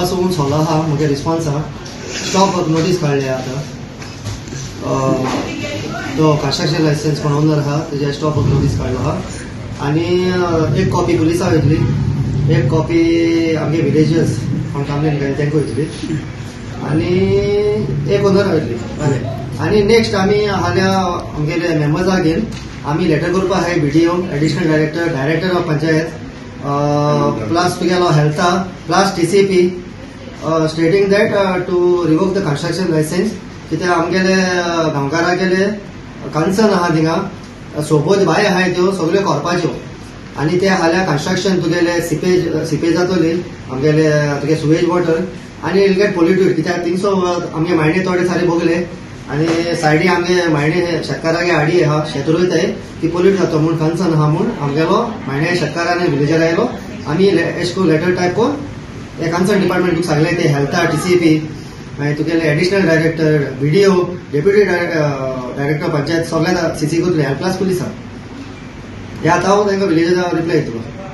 पासून सोल्ला आहा म्हगे रिस्पॉन्स आहा. स्टॉप वर्क नोटीस काडल्या आतां. तो कन्स्ट्रक्शन लायसन्स कोण ओनर आहा तेजे स्टॉप वर्क नोटीस काडलो आहा आनी एक कॉपी पुलिसा वयतली, एक कॉपी आमगे विलेजर्स कोण कंप्लेन केली तांकां वयतली आनी एक ओनर वयतली. बरें, आनी नेक्स्ट आमी हाल्या आमगेले मेंबर्साक घेवन आमी लेटर करपा आहाय BDO, additional director, director of panchayat, plus तुगेलो हेल्था, plus TCP, stating that to revoke the construction license, कित्याक आमगेले गांवकारागेले कन्सर्न आहा. थिंगा सोबत बांय आहाय, त्यो सगल्यो करपाच्यो आनी ते हाल्या कन्स्ट्रक्शन तुगेले सिपेज सिपेज जातली आमगेले तुगे सुवेज वॉटर आनी इल गेट पोल्युटेड, कित्याक थिंगसो आमगे मायणे थोडे सारे भोगले आनी सायडी आमगे मायणे शेतकारागे आडी आहा, शेत रोयताय, ती पोल्यूट जाता म्हूण कन्सर्न आहा म्हूण आमगेलो मायणे शेतकार आनी विलेजर आयलो. आमी एश करून लेटर टायप करून हे कन्सर्न डिपार्टमेंट तुका सांगलें ते हेल्था, टीसीपी, मागीर तुगेले additional director, BDO, deputy director panchayat, सगळ्या सीसी करतले, प्लस पुलिसा. हे आतां हांव तांकां विलेजर रिप्लाय दितलो.